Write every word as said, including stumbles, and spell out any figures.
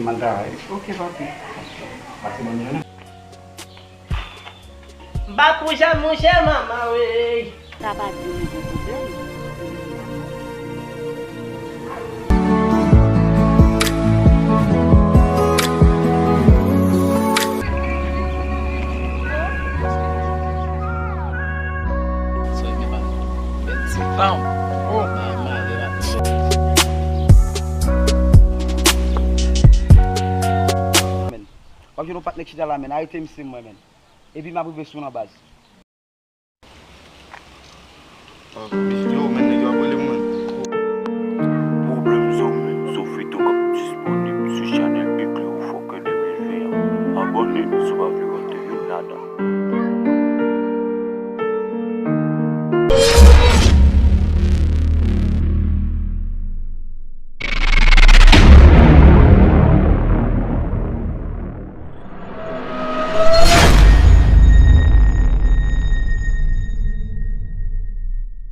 M al travay. Ok, papi. Pase bòn jounen. M pa pou jè monchè manman wi. Sa pa di nou gen pwoblèm. W ap jwenn yon patnè k chita la, menn. Arete misye mwen, menn. Epi m ap rive sou w nan baz.